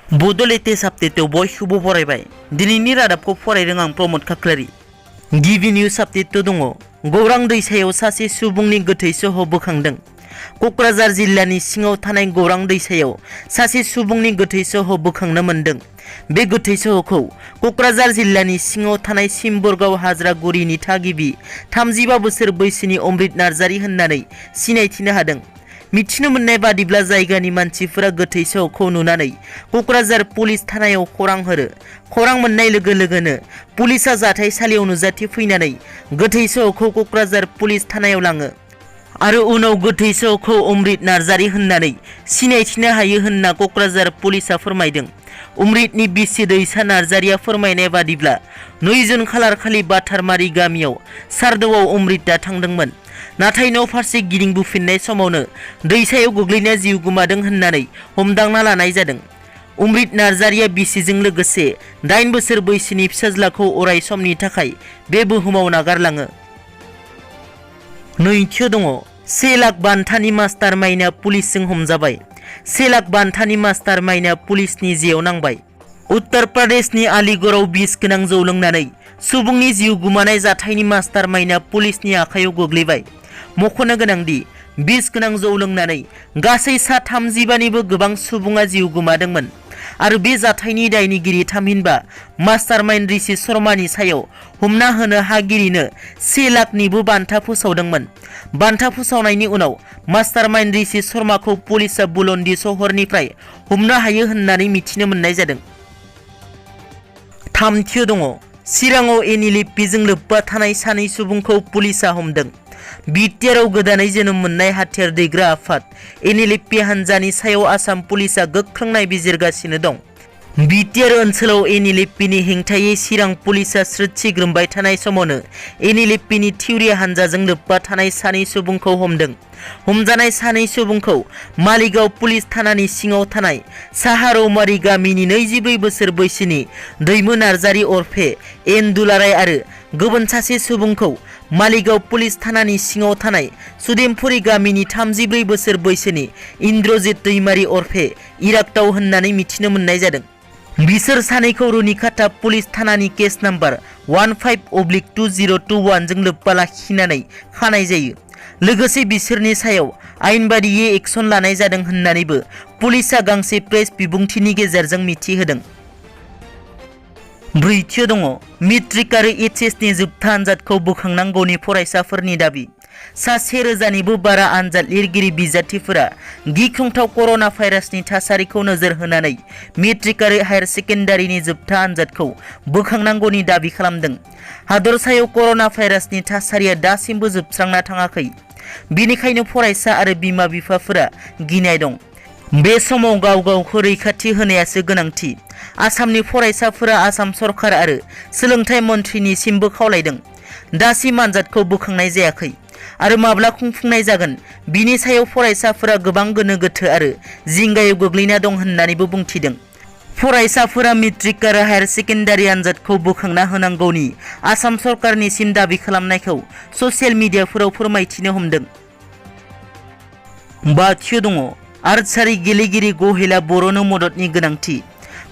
बड' लेटेस्ट आपडेटआव बयखौबो बरायबाय। दिनैनि रादाबखौ फरायदों आं प्रमद खाख्लारि। गिबि निउज आपडेट दङ। गौरां दैसायाव सासे सुबुंनि गोथै सह बोखांदों। क'क्राझार जिल्लानि सिङाव थानाय गौरां दैसायाव सासे सुबुंनि गोथै सह बोखांनो मोन्दों। बे गोथै सहखौ क'क्राझार जिल्लानि सिङाव थानाय सिम्बरगाव हाजरागुरिनि थागिबि 35 बोसोर बैसोनि अमृत नार्जारी होननानै सिनायथिनो हादों। मिथिनो मोननाय बादिब्ला जायगानि मानसिफोरा गोथै सहखौ नुनानै क'क्राझार पुलिस थानायाव खौरां हरो। खौरां मोननाय लोगो लोगोनो पुलिसा जाथायसालियाव नुजाथिफैनानै गोथै सहखौ क'क्राझार पुलिस थानायाव लाङो आरो उनाव गोथै सहखौ अमृत नार्जारी होननानै सिनायथिनो हायो होनना क'क्राझार पुलिसा फोरमायदों। अमृतनि बिसि दैसा नार्जारीया फोरमायनाय बादिब्ला 2 जुन खालार खालि बाथारमारि गामियाव सारदुआव अमृतआ थांदोंमोन। नाथाय न' फारसे गिदिंबोफिननाय समावनो दैसायाव गोग्लैना जिउ गोमादों होननानै हमदांना लानाय जादों। अमृत नार्जारीया बिसिजों लोगोसे 8 बोसोर बैसोनि फिसाज्लाखौ अराय समनि थाखाय बे बुहुमाव नागारलाङो। नैथियाव दङ 1 लाख बान्थानि मास्टार माइना पुलिसजों हमजाबाय। 1 लाख बान्थानि मास्टार माइना पुलिसनि जेयाव नांबाय। उत्तर प्रदेशनि आलिगड़आव बिस गोनां जौ लोंनानै सुबुंनि जिउ गोमानाय जाथायनि मास्टार माइना पुलिसनि आखायाव गोग्लैबाय। मख'नो गोनांदि बिस गोनां जौ लोंनानै गासै सा 35निबो गोबां सुबुङा जिउ गोमादोंमोन आरो बे जाथायनि दायनिगिरि थामहिनबा मास्टार माइन्ड ऋषि शर्मानि सायाव हमना होनो हागिरिनो 1 लाखनिबो बान्था फोसावदोंमोन। बान्था फोसावनायनि उनाव मास्टार माइन्ड ऋषि शर्माखौ पुलिसा बुलन्दि सहरनिफ्राय हमनो हायो होननानै मिथिनो मोननाय जादों। थामथियाव दङ चिराङाव एनिलिपिजों लोब्बा थानाय 2 सुबुंखौ पुलिसा हमदों। बिटिआरआव गोदानै जोनोम मोननाय हाथियार दैग्रा आफाद एनिलिपि हान्जानि सायाव आसाम पुलिसा गोख्रों नायबिजिरगासिनो दं। बिटिआर ओनसोलाव एनिलिपिनि हेंथायै चिरां पुलिसा स्रोद सिग्रोमबाय थानाय समावनो एनिलिपिनि थिउरि हान्जाजों लोब्बा थानाय 2 सुबुंखौ हमदों। हमजानाय 2 सुबुंखौ मालिगाव पुलिस थानानि सिङाव थानाय साहा रौमारि गामिनि 24 बोसोर बैसोनि दैमु नार्जारी अरफे एन दुलाराय आरो गुबुन सासे सुबुंखौ मालिगाव पुलिस थानानि सिङाव थानाय सुदेमपुरी गामिनि 34 बोसोर बैसोनि इन्द्रजित दैमारी अरफे इरागदाव होननानै मिथिनो मोननाय जादों। बिसोर 2खौ रुनिखाता पुलिस थानानि केस नाम्बार 15/2021 जों लोब्बा लाखिनानै खानाय जायो। लोगोसे बिसोरनि सायाव आयेन बादियै एक्सन लानाय जादों होननानैबो पुलिसा गांसे प्रेस बिबुंथिनि गेजेरजों मिथिहोदों। ब्रैथियाव दङ मेट्रिक आरो एचएसनि जोबथा आनजादखौ बोखांनांगौनि फरायसाफोरनि दाबि। सा 1000निबो बारा आनजाद लिरगिरि बिजाथिफोरा गिख्रंथाव कर'ना भाइरासनि थासारिखौ नोजोर होनानै मेट्रिक आरो हायार सेकेन्डारिनि जोबथा आनजादखौ बोखांनांगौनि दाबि खालामदों। हादरसायाव कर'ना भाइरासनि थासारिया दासिमबो जोबस्रांना थाङाखै। बेनिखायनो फरायसा आरो बिमा बिफाफोरा गिनाय दं। बे समाव गाव गावखौ रैखाथि होनायासो गोनांथि। आसामनि फरायसाफोरा आसाम सरकार आरो सोलोंथाइ मन्थ्रिनिसिमबो खावलायदों। दासिम आनजादखौ बोखांनाय जायाखै आरो माब्ला खुंफुंनाय जागोन बिनि सायाव फरायसाफोरा गोबां गोनो गोथो आरो जिंगायाव गोग्लैना दं होननानैबो बुंथिदों। फरायसाफोरा मेट्रिक आरो हायार सेकेन्डारि आनजादखौ बोखांना होनांगौनि आसाम सरकारनिसिम दाबि खालामनायखौ ससियेल मिडियाफोराव फोरमायथिनो हमदों। बाथियाव दङ आर्चारी गेलेगिरि गहेला बर'नो मददनि गोनांथि।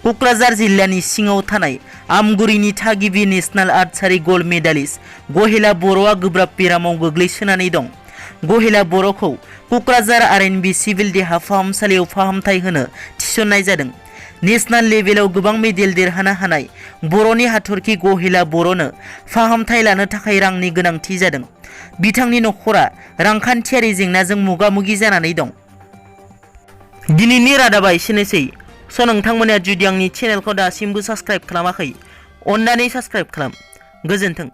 क'क्राझार जिल्लानि सिङाव थानाय आमगुरिनि थागिबि नेशनेल आर्चारी गल्ड मेडालिस्ट गहेला बर'आ गोब्राब बेरामाव गोग्लैसोनानै दं। गहेला बर'खौ क'क्राझार आरएनबि सिभिल देहा फाहामसालियाव फाहामथाय होनो थिसननाय जादों। नेशनेल लेभेलाव गोबां मेडेल देरहानो हानाय बर'नि हाथरखि गहेला बर'नो फाहामथाय लानो थाखाय रांनि गोनांथि जादों। बिथांनि नखरा रांखान्थियारि जेंनाजों मोगा-मोगि जानानै दं। दिनैनि रादाबा एसेनोसै। नोंथांमोना जुदि आंनि चेनेलखौ दासिमबो साबस्क्राइब खालामाखै अन्नानै साबस्क्राइब खालाम। गोजोन्थों।